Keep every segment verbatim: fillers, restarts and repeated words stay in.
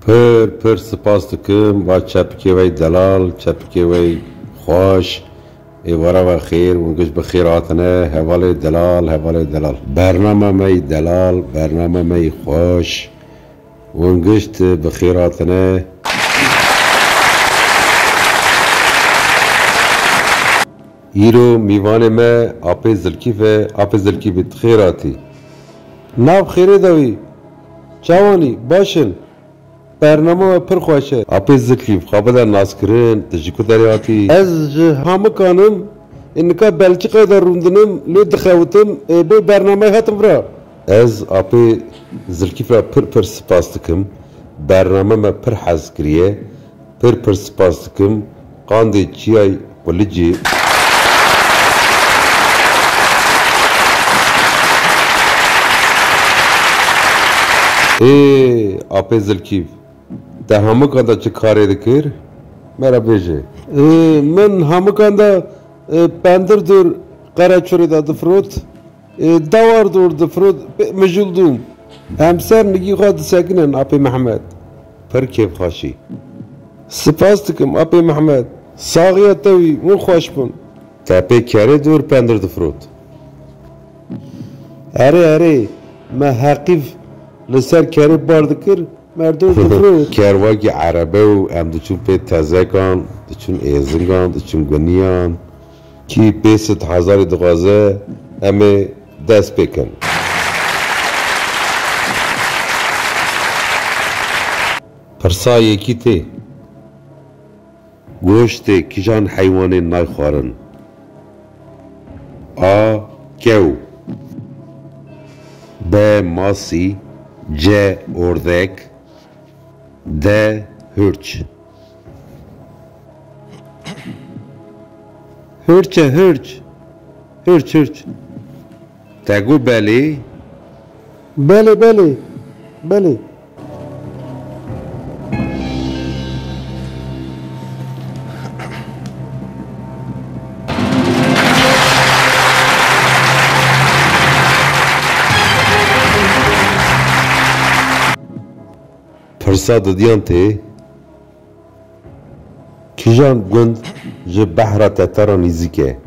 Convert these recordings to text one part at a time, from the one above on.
Pir, pir spas dikim, va çepikê wey delal, çepikê wey xweş, êvara we xêr, hûn giş bi xêr hatine, hevalê delal, hevalê delal. Bernama me yî delal, bernama me yî xweş, hûn giş bi xêr hatine. Îro mîvanê me Apê Zilkîf e, Apê Zilkîf bi xêr hatî. Nav xêrê de wî. Çawanî, baş in? Bernama we pir xweş e. Apê Zilkîf, xwe bide naskirin, tu ji ku derê hatî? Ez ji Hamikan im, ê nika Belçîkayê de rûndinim, lê dixewitim, ê bê bernameyê hatim vira. Ez Apê Zilkîf re pir pir spas dikim. Bername me pir hez kiriye. Pir pir spas dikim. Qandê Çiyay Qulicê. Ê, Apê Zilkîf, te Hamikan de çi karê dikir? Me re bêje. Ê, min Hamikan de, ê, pendir dûr Qereçorê de difirot. Ê, dawar dor difirot, pê mijûl dûm. Hemser nigî xwe disekinin, Apê Mehmed. Pir kêfxweşî. Spas dikim, Apê Mehmed. Saxiya te wî, hûn xweş bin. Te pê kerê dor pendir difirot? Erê, erê, me heqîf li ser kerê bar dikir, merdoz difirot. Kerwakî erebe û em diçûn pê tezekan, diçûn êzingan, diçûn guniyan. Kî pênc sed hezarî dixwaze, em ê dest pê kin. Pirsa yekî tê. Goştê kîjan heywanê nayê xwarin? A. Kew. B. Masî. C. Ordek. D. Hurç. Hurç e, hurç. Hurç, hurç. Te got belê? Belê, belê. Belê. Pirsa didiyan tê. Kîjan gund ji behra Tetera nîzîk e?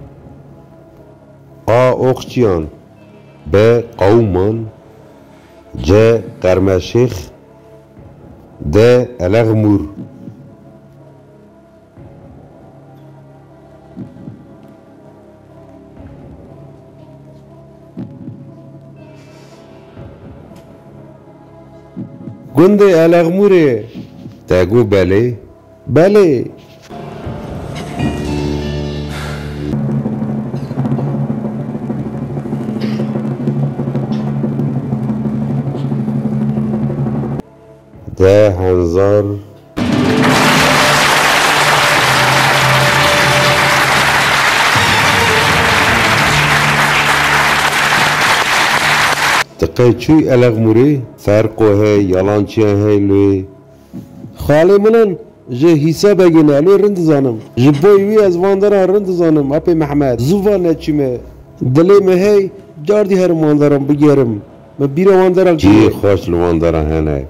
A. Oxçiyan. B. Qewman. C. Qermeşêx. D. Elexmûr. Gundê Elexmûrê. Te got belê? Belê. De henzar. Ti qey çûy Elexmûrê? Ferqo hey, yalançiyan hey lê. Xalê min in, ji Hîsa Begê ne, lê rind dizanim. Ji boy wî ez van deran rind dizanim, Apê Mehmed. Zû van neçûme. Dilê me hey, cardî herim van deran bigerim. Me bîra wan deran kiriye. Cihê xweş li wan deran hene.